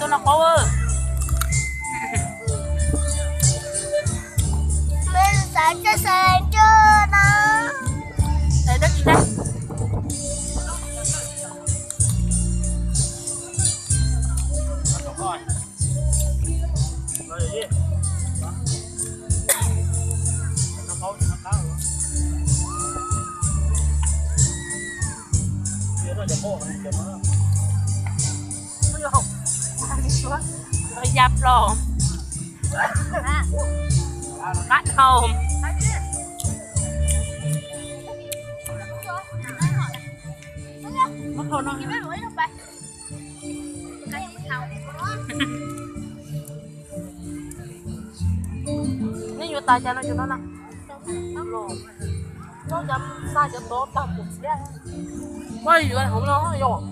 No qhov xav tsa sa ntsw no. Tab tsis tag. Ya plo. Qab dhau. Muab thau no. Nej yuav tas cas no cov no na? Cov xa cov tod tag pum txiab. Muab yuav hauv no yog.